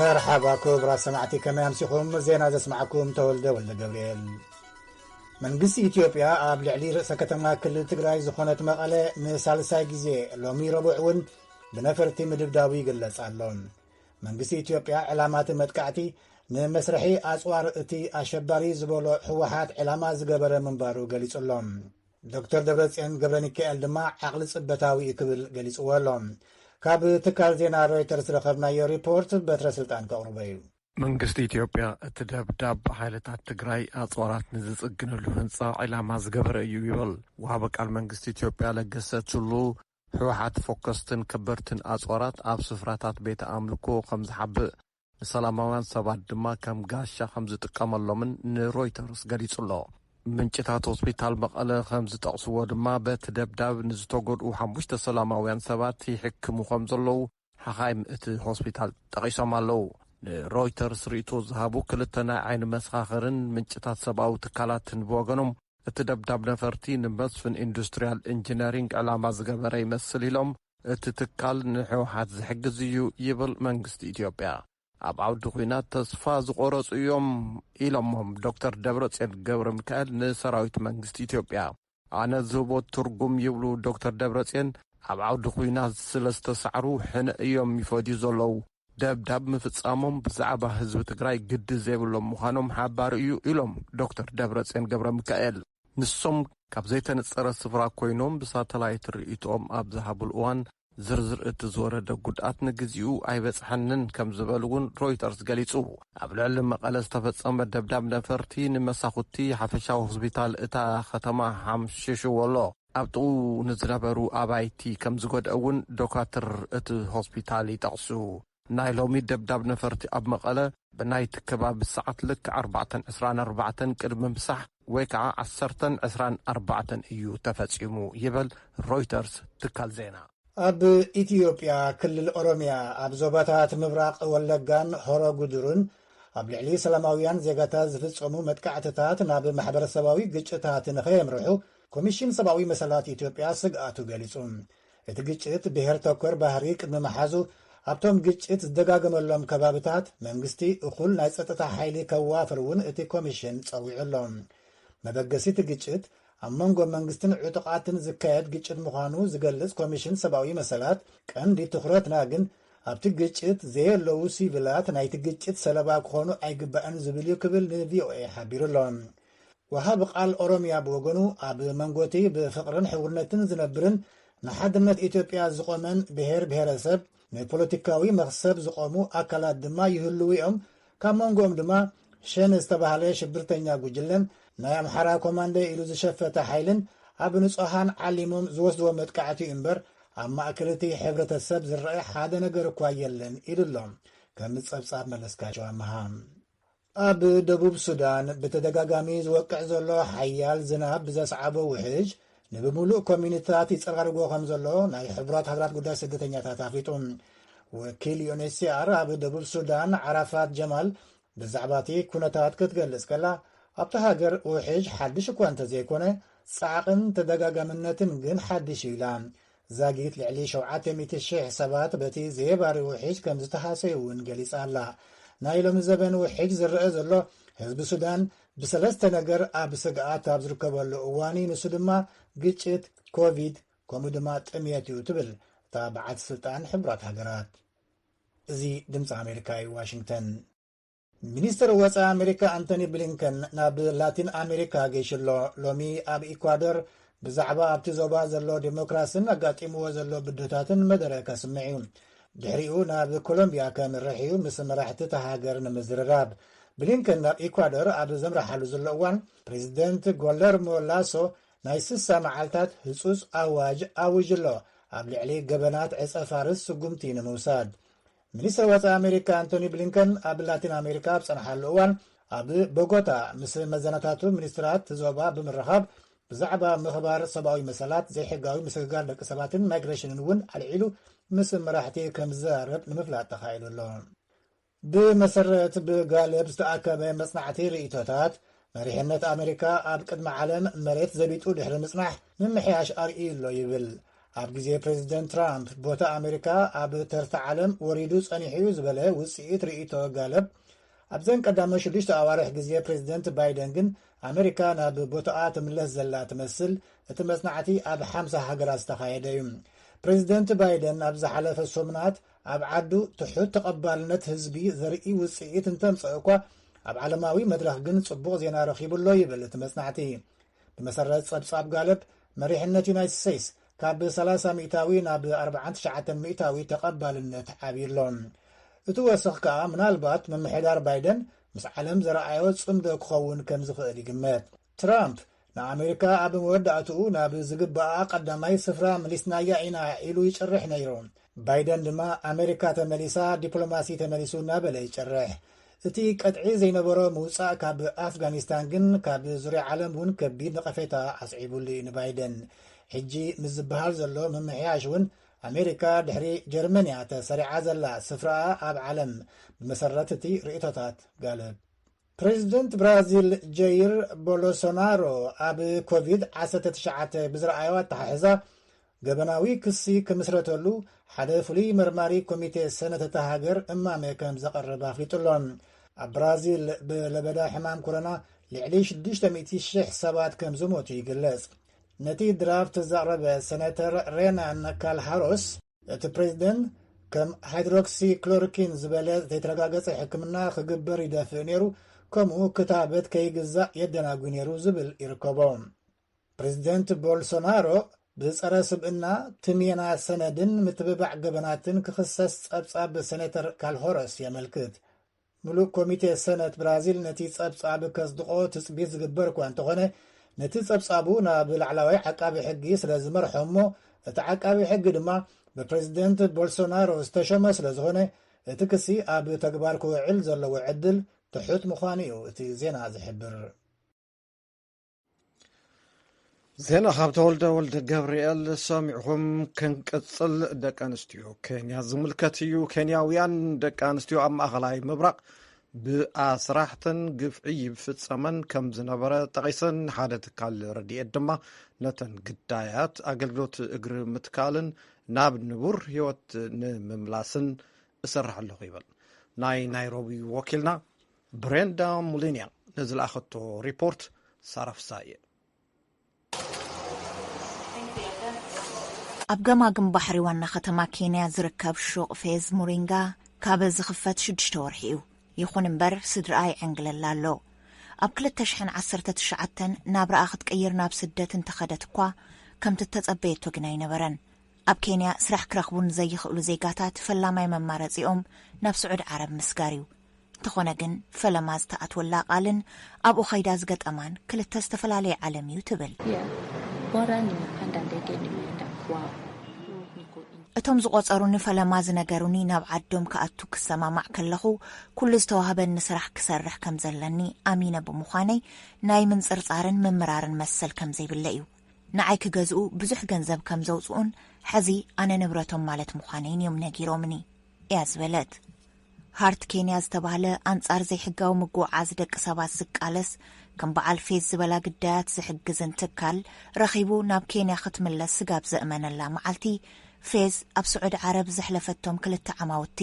መርሓባ ክቡራት ሰማዕቲ፣ ከመይ ኣምሲኹም? ዜና ዘስማዕኩም ተወልደ ወልደ ገብርኤል። መንግስቲ ኢትዮጵያ ኣብ ልዕሊ ርእሰ ከተማ ክልል ትግራይ ዝኾነት መቐለ ንሳልሳይ ግዜ ሎሚ ረቡዕ እውን ብነፈርቲ ምድብዳቡ ይግለጽ ኣሎ። መንግስቲ ኢትዮጵያ ዕላማቲ መጥቃዕቲ ንመስርሒ ኣጽዋር እቲ ኣሸባሪ ዝበሎ ህወሓት ዕላማ ዝገበረ ምንባሩ ገሊጹ ኣሎ። ዶክተር ደብረጽዮን ገብረ ሚካኤል ድማ ዓቕሊ ጽበታዊ እዩ ክብል ገሊጽዎ ኣሎ። ካብ ትካል ዜና ሮይተርስ ዝረኸብናዮ ሪፖርት በትረ ስልጣን ከቕርቦ እዩ። መንግስቲ ኢትዮጵያ እቲ ደብዳብ ሓይልታት ትግራይ ኣጽዋራት ንዝጽግንሉ ህንጻ ዕላማ ዝገበረ እዩ ይብል። ወሃቢ ቃል መንግስቲ ኢትዮጵያ ለገሰ ቱሉ፣ ህወሓት ፎከስትን ከበድትን ኣጽዋራት ኣብ ስፍራታት ቤተ ኣምልኮ ከም ዝሓብእ፣ ንሰላማውያን ሰባት ድማ ከም ጋሻ ከም ዝጥቀመሎምን ንሮይተርስ ገሊጹ ኣሎ። ምንጭታት ሆስፒታል መቐለ ከም ዝጠቕስዎ ድማ፣ በቲ ደብዳብ ንዝተጎድኡ ሓሙሽተ ሰላማውያን ሰባት ይሕክሙ ከም ዘለዉ ሓኻይም እቲ ሆስፒታል ጠቒሶም ኣለዉ። ንሮይተርስ ርእይቶ ዝሃቡ ክልተ ናይ ዓይኒ መሰኻኽርን ምንጭታት ሰብኣዊ ትካላትን ብወገኖም፣ እቲ ደብዳብ ነፈርቲ ንመስፍን ኢንዱስትሪያል ኢንጂነሪንግ ዕላማ ዝገበረ ይመስል ኢሎም፣ እቲ ትካል ንህወሓት ዝሕግዝ እዩ ይብል መንግስቲ ኢትዮጵያ። ኣብ ዓውዲ ኲናት ተስፋ ዝቖረጹ እዮም ኢሎሞም ዶክተር ደብረጽዮን ገብረ ሚካኤል ንሰራዊት መንግስቲ ኢትዮጵያ። ኣነ ዝህቦ ትርጉም ይብሉ ዶክተር ደብረጽዮን፣ ኣብ ዓውዲ ኲናት ስለ ዝተሳዕሩ ሕነ እዮም ይፈድዩ ዘለዉ። ደብዳብ ምፍጻሞም ብዛዕባ ህዝቢ ትግራይ ግዲ ዘይብሎም ምዃኖም ሓባሪ እዩ ኢሎም ዶክተር ደብረጽዮን ገብረ ሚካኤል። ንሶም ካብ ዘይተነጸረ ስፍራ ኮይኖም ብሳተላይት ርእይቶኦም ኣብ ዝሃቡሉ እዋን፣ ዝርዝር እቲ ዝወረደ ጉድኣት ንግዚኡ ኣይበጽሐንን ከም ዝበሉ እውን ሮይተርስ ገሊጹ። ኣብ ልዕሊ መቐለ ዝተፈጸመ ደብዳብ ነፈርቲ ንመሳኹቲ ሓፈሻዊ ሆስፒታል እታ ከተማ ሓምሽሽዎ ኣሎ። ኣብ ጥቕኡ ንዝነበሩ ኣባይቲ ከም ዝጎድአ እውን ዶካትር እቲ ሆስፒታል ይጠቕሱ። ናይ ሎሚ ደብዳብ ነፈርቲ ኣብ መቐለ ብናይቲ ከባቢ ሰዓት ልክዕ ኣርባዕተን ዕስራን ኣርባዕተን ቅድሚ ምሳሕ ወይ ከዓ ዓሰርተን ዕስራን ኣርባዕተን እዩ ተፈጺሙ ይብል ሮይተርስ ትካል ዜና። ኣብ ኢትዮጵያ ክልል ኦሮሚያ ኣብ ዞባታት ምብራቕ ወለጋን ሆሮ ጉድሩን ኣብ ልዕሊ ሰላማውያን ዜጋታት ዝፍጸሙ መጥቃዕትታት ናብ ማሕበረሰባዊ ግጭታት ንኸየምርሑ ኮሚሽን ሰብኣዊ መሰላት ኢትዮጵያ ስግኣቱ ገሊጹ። እቲ ግጭት ብሄር ተኮር ባህሪ ቅድሚ ምሓዙ ኣብቶም ግጭት ዝደጋገመሎም ከባብታት መንግስቲ እኹል ናይ ጸጥታ ሓይሊ ከዋፍር እውን እቲ ኮሚሽን ጸዊዑ ኣሎ። መበገሲ እቲ ግጭት ኣብ መንጎ መንግስትን ዕጡቓትን ዝካየድ ግጭት ምዃኑ ዝገልጽ ኮሚሽን ሰብኣዊ መሰላት፣ ቀንዲ ትኹረትና ግን ኣብቲ ግጭት ዘየለዉ ሲቪላት ናይቲ ግጭት ሰለባ ክኾኑ ኣይግባእን ዝብል እዩ ክብል ንቪኦኤ ሓቢሩ ኣሎ። ወሃቢ ቃል ኦሮሚያ ብወገኑ፣ ኣብ መንጎቲ ብፍቕርን ሕውነትን ዝነብርን ንሓድነት ኢትዮጵያ ዝቖመን ብሄር ብሄረሰብ ንፖለቲካዊ መኽሰብ ዝቖሙ ኣካላት ድማ ይህልዉ እዮም። ካብ መንጎኦም ድማ ሸኔ ዝተባህለ ሽብርተኛ ጉጅለን ናይ ኣምሓራ ኮማንዶ ኢሉ ዝሸፈተ ሓይልን ኣብ ንጹሃን ዓሊሞም ዝወስድዎ መጥቃዕቲ እዩ እምበር ኣብ ማእከል እቲ ሕብረተሰብ ዝረአ ሓደ ነገር እኳ የለን ኢሉ ኣሎ። ከም ጸብጻብ መለስካቸው ኣምሃ። ኣብ ደቡብ ሱዳን ብተደጋጋሚ ዝወቅዕ ዘሎ ሓያል ዝናብ ብዘስዓቦ ውሕጅ ንብምሉእ ኮሚኒታት ይጸራርጎ ከም ዘሎ ናይ ሕቡራት ሃገራት ጉዳይ ስደተኛታት ኣፍሊጡ። ወኪል ዩ ኤን ኤች ሲ ኣር ኣብ ደቡብ ሱዳን ዓራፋት ጀማል ብዛዕባ እቲ ኩነታት ክትገልጽ ከላ፣ ኣብቲ ሃገር ውሕጅ ሓድሽ እኳ እንተዘይኮነ፣ ጻዕቕን ተደጋጋምነትን ግን ሓድሽ እዩ ኢላ። ዛጊት ልዕሊ ሸውዓተ ሚእቲ ሽሕ ሰባት በቲ ዘየባሪ ውሕጅ ከም ዝተሃሰዩ እውን ገሊጻ ኣላ። ናይ ሎሚ ዘበን ውሕጅ ዝረአ ዘሎ ህዝቢ ሱዳን ብሰለስተ ነገር ኣብ ስግኣት ኣብ ዝርከበሉ እዋን እዩ። ንሱ ድማ ግጭት፣ ኮቪድ፣ ከምኡ ድማ ጥምየት እዩ ትብል እታ በዓልቲ ስልጣን ሕቡራት ሃገራት። እዚ ድምፂ ኣሜሪካ እዩ፣ ዋሽንግተን። ሚኒስትር ወፃኢ ኣሜሪካ ኣንቶኒ ብሊንከን ናብ ላቲን ኣሜሪካ ገይሽሎ። ሎሚ ኣብ ኢኳዶር ብዛዕባ ኣብቲ ዞባ ዘሎ ዴሞክራሲን ኣጋጢምዎ ዘሎ ብድሆታትን መደረ ከስምዕ እዩ። ድሕሪኡ ናብ ኮሎምቢያ ከምርሕ እዩ፣ ምስ መራሕቲ እታ ሃገር ንምዝርራብ። ብሊንከን ናብ ኢኳዶር ኣብ ዘምርሓሉ ዘሎ እዋን፣ ፕሬዚደንት ጎለርሞ ላሶ ናይ ስሳ መዓልታት ህጹጽ ኣዋጅ ኣዊጁ ኣሎ፣ ኣብ ልዕሊ ገበናት ዕጸ ፋርስ ስጉምቲ ንምውሳድ። ሚኒስትር ወጻኢ ኣሜሪካ ኣንቶኒ ብሊንከን ኣብ ላቲን ኣሜሪካ ኣብ ጸንሓሉ እዋን፣ ኣብ ቦጎታ ምስ መዘናታቱ ሚኒስትራት ዞባ ብምርኻብ፣ ብዛዕባ ምኽባር ሰብኣዊ መሰላት፣ ዘይሕጋዊ ምስግጋር ደቂ ሰባትን ማይግሬሽንን እውን ኣልዒሉ ምስ መራሕቲ ከም ዝዘራረብ ንምፍላጥ ተኻኢሉ ኣሎ። ብመሰረት ብጋለብ ዝተኣከበ መጽናዕቲ ርእይቶታት፣ መሪሕነት ኣሜሪካ ኣብ ቅድሚ ዓለም መሬት ዘቢጡ ድሕሪ ምጽናሕ ምምሕያሽ ኣርእዩ ኣሎ ይብል። ኣብ ግዜ ፕሬዚደንት ትራምፕ፣ ቦታ ኣሜሪካ ኣብ ተርታ ዓለም ወሪዱ ጸኒሑ እዩ ዝበለ ውጽኢት ርእይቶ ጋለብ፣ ኣብዘን ቀዳመ ሽዱሽተ ኣዋርሕ ግዜ ፕሬዚደንት ባይደን ግን፣ ኣሜሪካ ናብ ቦታኣ ትምለስ ዘላ ትመስል። እቲ መጽናዕቲ ኣብ ሓምሳ ሃገራት ዝተኻየደ እዩ። ፕሬዚደንት ባይደን ኣብ ዝሓለፈ ሰሙናት ኣብ ዓዱ ትሑት ተቐባልነት ህዝቢ ዘርኢ ውጽኢት እንተምጸእ እኳ፣ ኣብ ዓለማዊ መድረኽ ግን ጽቡቕ ዜና ረኺቡ ኣሎ ይብል እቲ መጽናዕቲ። ብመሰረት ጸብጻብ ጋለብ፣ መሪሕነት ዩናይትድ ስቴትስ ካብ ሰላሳ ሚእታዊ ናብ ኣርባዓን ትሽዓተን ሚእታዊ ተቐባልነት ዓብዩ ኣሎ። እቲ ወሰኽ ከኣ ምናልባት ምምሕዳር ባይደን ምስ ዓለም ዘረኣዮ ጽምዶ ክኸውን ከም ዝኽእል ይግመት። ትራምፕ ንኣሜሪካ ኣብ መወዳእትኡ ናብ ዝግባኣ ቀዳማይ ስፍራ መሊስናያ ኢና ኢሉ ይጭርሕ ነይሩ። ባይደን ድማ ኣሜሪካ ተመሊሳ፣ ዲፕሎማሲ ተመሊሱ እናበለ ይጭርሕ። እቲ ቀጥዒ ዘይነበሮ ምውጻእ ካብ ኣፍጋኒስታን ግን ካብ ዙርያ ዓለም እውን ከቢድ ነቐፌታ ኣስዒቡሉ እዩ ንባይደን። ሕጂ ምስ ዝበሃል ዘሎ ምምሕያሽ እውን ኣሜሪካ ድሕሪ ጀርመን እያ ተሰሪዓ ዘላ፣ ስፍራኣ ኣብ ዓለም፣ ብመሰረት እቲ ርእይቶታት ጋለብ። ፕሬዚደንት ብራዚል ጀይር ቦሎሶናሮ ኣብ ኮቪድ ዓሰርተ ትሽዓተ ብዝረኣዮ ኣተሓሕዛ ገበናዊ ክሲ ክምስረተሉ ሓደ ፍሉይ መርማሪ ኮሚቴ ሰነት እታ ሃገር እማመ ከም ዘቐርብ ኣፍሊጡ ኣሎ። ኣብ ብራዚል ብለበዳ ሕማም ኮሮና ልዕሊ ሽዱሽተ ሚእቲ ሽሕ ሰባት ከም ዝሞቱ ይግለጽ። ነቲ ድራፍት ዘቕረበ ሰነተር ሬናን ካልሃሮስ፣ እቲ ፕሬዚደንት ከም ሃይድሮክሲክሎሮኪን ዝበለ ዘይተረጋገጸ ሕክምና ክግበር ይደፍእ ነይሩ፣ ከምኡ ክታበት ከይግዛእ የደናጉ ነይሩ ዝብል ይርከቦ። ፕሬዚደንት ቦልሶናሮ ብጸረ ስብእና፣ ትሜና ሰነድን ምትብባዕ ገበናትን ክኽሰስ ጸብጻብ ሰኔተር ካልሆረስ የመልክት። ምሉእ ኮሚቴ ሰነት ብራዚል ነቲ ጸብጻብ ከጽድቖ ትጽቢት ዝግበር እኳ እንተኾነ፣ ነቲ ጸብጻቡ ናብ ላዕላዋይ ዓቃቢ ሕጊ ስለ ዝመርሖ እሞ፣ እቲ ዓቃቢ ሕጊ ድማ ብፕሬዚደንት ቦልሶናሮ ዝተሸመ ስለ ዝኾነ፣ እቲ ክሲ ኣብ ተግባር ክውዕል ዘለዎ ዕድል ትሑት ምዃኑ እዩ እቲ ዜና ዝሕብር። ዜና ካብ ተወልደ ወልደ ገብርኤል ሰሚዕኹም። ክንቅጽል፣ ደቂ ኣንስትዮ ኬንያ ዝምልከት እዩ። ኬንያውያን ደቂ ኣንስትዮ ኣብ ማእኸላይ ምብራቕ ብኣስራሕተን ግፍዒ ይፍጸመን ከም ዝነበረ ጠቒሰን፣ ሓደ ትካል ረድኤት ድማ ነተን ግዳያት ኣገልግሎት እግሪ ምትካልን ናብ ንቡር ህይወት ንምምላስን እሰርሕ ኣለኹ ይብል። ናይ ናይሮቢ ወኪልና ብሬንዳ ሙሊንያ ንዝለኣኸቶ ሪፖርት ሳራ ፍሳየ። ኣብ ገማግም ባሕሪ ዋና ከተማ ኬንያ ዝርከብ ሹቕ ፌዝ ሙሪንጋ ካብ ዝኽፈት ሽዱሽተ ወርሒ እዩ። ይኹን እምበር ስድራኣ ይዕንግለላ ኣሎ። ኣብ ክልተ ሽሕን ዓሰርተ ትሽዓተን ናብራኣ ክትቅይር ናብ ስደት እንተኸደት እኳ፣ ከምቲ እተጸበየቶ ግን ኣይነበረን። ኣብ ኬንያ ስራሕ ክረኽቡ ንዘይኽእሉ ዜጋታት ፈላማይ መማረጺኦም ናብ ስዑድ ዓረብ ምስጋር እዩ። እንተኾነ ግን ፈለማ ዝተኣትወላ ቃልን ኣብኡ ኸይዳ ዝገጠማን ክልተ ዝተፈላለየ ዓለም እዩ ትብል። እቶም ዝቖጸሩኒ ፈለማ ዝነገሩኒ ናብ ዓዶም ክኣቱ ክሰማማዕ ከለኹ ኩሉ ዝተዋህበኒ ስራሕ ክሰርሕ ከም ዘለኒ ኣሚነ ብምዃነይ ናይ ምንጽርጻርን ምምራርን መሰል ከም ዘይብለ እዩ። ንዓይ ክገዝኡ ብዙሕ ገንዘብ ከም ዘውጽኡን ሕዚ ኣነ ንብረቶም ማለት ምዃነይን እዮም ነጊሮምኒ እያ ዝበለት። ሃርት ኬንያ ዝተባህለ ኣንጻር ዘይሕጋዊ ምጉዕዓዝ ደቂ ሰባት ዝቃለስ ከም በዓል ፌዝ ዝበላ ግዳያት ዝሕግዝን ትካል ረኺቡ ናብ ኬንያ ክትምለስ ስጋብ ዘእመነላ መዓልቲ ፌዝ ኣብ ስዑድ ዓረብ ዘሕለፈቶም ክልተ ዓማውቲ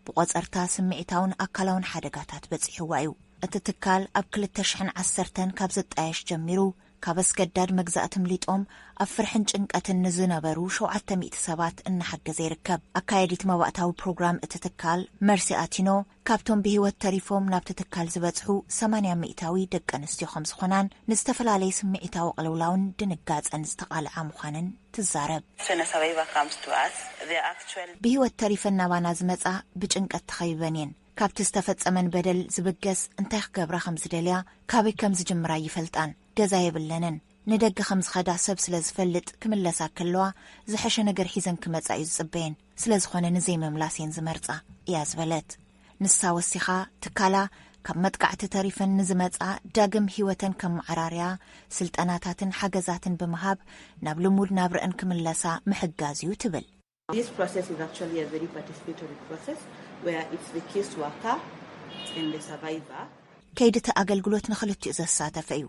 ብቆጸርታ ስምዒታውን ኣካላውን ሓደጋታት በጺሕዋ እዩ። እቲ ትካል ኣብ ክልተ ሽሕን ዓሰርተን ካብ ዝጣየሽ ጀሚሩ ካብ ኣስገዳድ መግዛእቲ ምሊጦም ኣብ ፍርሕን ጭንቀትን ንዝነበሩ ሸውዓተ ሚእቲ ሰባት እናሓገዘ ይርከብ። ኣካየዲት መባእታዊ ፕሮግራም እቲ ትካል መርሲ ኣቲኖ ካብቶም ብህይወት ተሪፎም ናብቲ ትካል ዝበጽሑ ሰማንያ ሚእታዊ ደቂ ኣንስትዮ ከም ዝኾናን ንዝተፈላለየ ስምዒታዊ ቅልውላውን ድንጋጸን ዝተቓልዓ ምዃነን ትዛረብ። ብህይወት ተሪፈን ናባና ዝመጻ ብጭንቀት ተኸቢበን እየን። ካብቲ ዝተፈጸመን በደል ዝብገስ እንታይ ክገብራ ከም ዝደልያ፣ ካበይ ከም ዝጅምራ ይፈልጣን። ገዛ የብለንን። ንደገ ከም ዝኸዳ ሰብ ስለ ዝፈልጥ ክምለሳ ከለዋ ዝሐሸ ነገር ሒዘን ክመጻ እዩ ዝጽበየን። ስለ ዝኾነ ንዘይምምላስ እየን ዝመርጻ እያ ዝበለት። ንሳ ወሲኻ ትካላ ካብ መጥቃዕቲ ተሪፈን ንዝመጻ ዳግም ህይወተን ከመዓራርያ ስልጠናታትን ሓገዛትን ብምሃብ ናብ ልሙድ ናብረአን ክምለሳ ምሕጋዝ እዩ ትብል። This process is actually a very participatory process where it's the case worker and the survivor. ከይዲ እቲ ኣገልግሎት ንኽልቲኡ ዘሳተፈ እዩ።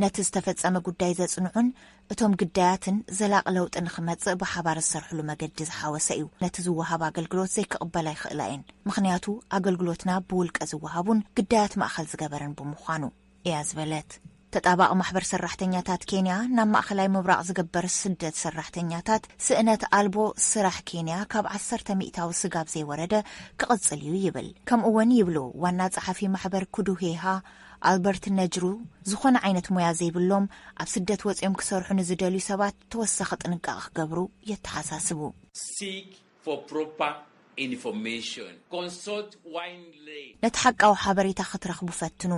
ነቲ ዝተፈጸመ ጉዳይ ዘጽንዑን እቶም ግዳያትን ዘላቒ ለውጢ ንኽመጽእ ብሓባር ዝሰርሕሉ መገዲ ዝሓወሰ እዩ። ነቲ ዝወሃብ ኣገልግሎት ዘይክቕበላ ይኽእላ እየን፣ ምኽንያቱ ኣገልግሎትና ብውልቀ ዝወሃቡን ግዳያት ማእኸል ዝገበረን ብምዃኑ እያ ዝበለት። ተጣባቒ ማሕበር ሰራሕተኛታት ኬንያ ናብ ማእኸላይ ምብራቕ ዝግበር ስደት ሰራሕተኛታት ስእነት ኣልቦ ስራሕ ኬንያ ካብ ዓሰርተ ሚእታዊ ስጋብ ዘይወረደ ክቕጽል እዩ ይብል። ከምኡ እውን ይብሉ ዋና ጸሓፊ ማሕበር ኩዱሄሃ ኣልበርት ነጅሩ፣ ዝኾነ ዓይነት ሞያ ዘይብሎም ኣብ ስደት ወጺኦም ክሰርሑ ንዝደልዩ ሰባት ተወሳኺ ጥንቃቐ ክገብሩ የተሓሳስቡ። Seek for proper information. Consult widely. ነቲ ሓቃዊ ሓበሬታ ክትረኽቡ ፈትኑ፣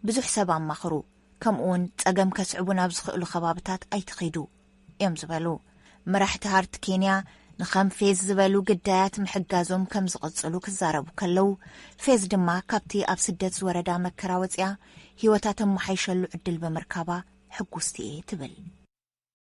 ብዙሕ ሰብ ኣማኽሩ፣ ከምኡውን ጸገም ከስዕቡ ናብ ዝኽእሉ ከባብታት ኣይትኺዱ እዮም ዝበሉ። መራሕቲ ሃርት ኬንያ ንኸም ፌዝ ዝበሉ ግዳያት ምሕጋዞም ከም ዝቕጽሉ ክዛረቡ ከለዉ፣ ፌዝ ድማ ካብቲ ኣብ ስደት ዝወረዳ መከራ ወጽያ ህይወታ ተመሓይሸሉ ዕድል ብምርካባ ሕጉስቲ እየ ትብል።